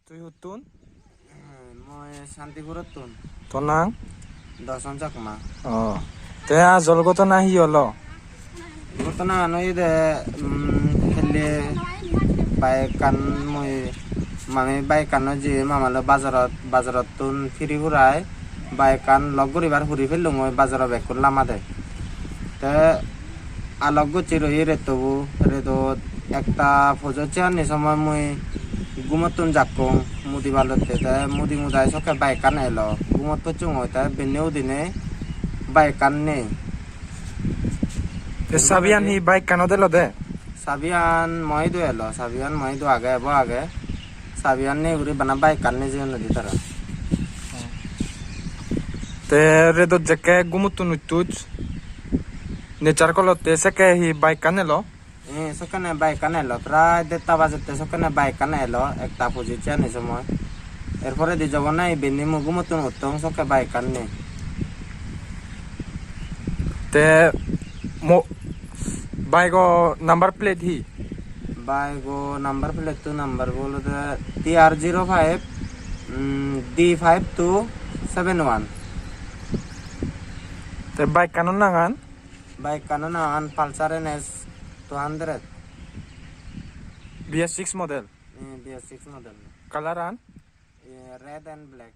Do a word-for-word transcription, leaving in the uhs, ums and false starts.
Twi huttun? Moi Santipur huttun. Tonang? Dosan Chakma. Oh. Te ajol gotona hi olo? Gotona ano ide, mm, helle bike kan mui mami bike kan no je mama lo bazarot, bazarot tun phiri hurai bike kan lok guribar huri phellung mui bazaro bekkun lama de. Te alok gochi roi reto bu, reto ekta pujo chani somoi mui gumottun jakkung mudi balotte, te mudi mudai sokke bike kan elo, gumot puchung oi te benne udine bike kan nei. Te sabiyan hi bike kanot elo de? Sabiyan moi do elo, sabiyan moi do age, ebo age. Sabiyan nei guri bana bike kan nei jeyon nodi tara. Te redot jekke gumuttun uttuj nature kolotte sekke hi bike kan elo? Eh, sokkene bike kan elo, prai detta bajette sokkene bike kan elo, ekta puji chani somoi. Erpore di jobo nai bini mugumottun uttong sokke bike kan nei. Te mo bike o number plate hi? Bike o number plate tu number bolo de T R zero five, mm, D five two seven one. Te bike kano nangan? Bike kano nangan Pulsar N S two hundred. B S six model? Eh, B S six model. Color an? Eh, red and black.